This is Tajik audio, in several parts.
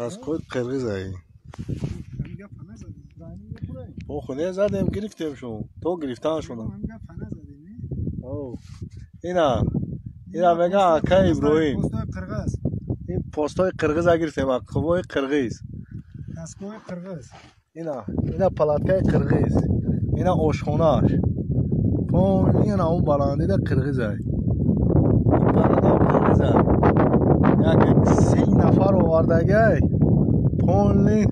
Каскои қирғиз ай. Охо, не задем, гирифтем шун. То гирифтан шуна. Ина ина мега ака Иброҳим. Ин постои қирғиза гирифтем, қуввои қирғиз. Каскои қирғиз. Ина ина палаткаи қирғиз. Ина ошхонааш. Ина он баландида қирғизай. Парадам қирғизай. Як 30 нафар овардагай. Полный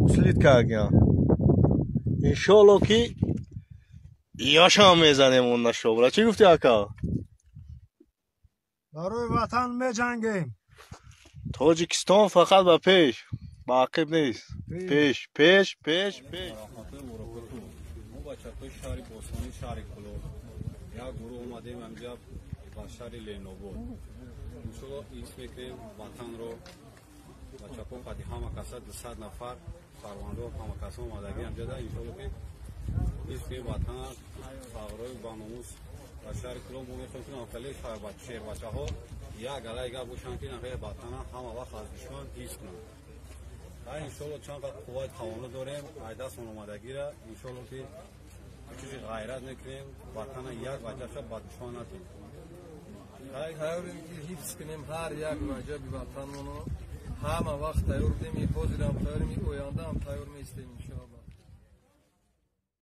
услит кардагиам. Иншолло, ки ёшам мезанем он нашобра. Чӣ гуфти, ака? Барои ватан меҷангем. Тоҷикистон фақат ба пеш, ба ақиб нест. Пеш, пеш, пеш, пеш. Мо бачаҳои шаҳри бостонӣ, шаҳри Кӯлоб, як гурӯҳ омадем ҳамҷа ба шаҳри Ленинобод. Иншолло, ҳифз мекунем ватанро. Бачаҳо қади ҳама каса 200 нафар шаҳрвандо, ҳама каса омадагӣ ҳамҷада. Иншолло, ки ҳифз кунем ватана бағрои баномус. Ба шаҳри Кӯлоб мо мехоҳем, ки нахеле шербачаҳо як галаи гап бошанд, ки нахеле ватана ҳама вақт аз душман ҳифз кунанд. Иншолло, чанд қад қувваи тавоно дорем, айдастмон омадагира, иншолло, ки чизи ғайрат мекунем, ватана як ваҷабша ба душман надем. Тайёрем, ки ҳифз кунем ҳар як ваҷаби ватанмоно. Ҳама вақт тайёр будем, ҳозирам тайёрем, ояндаам тайёр меистем, иншоалло.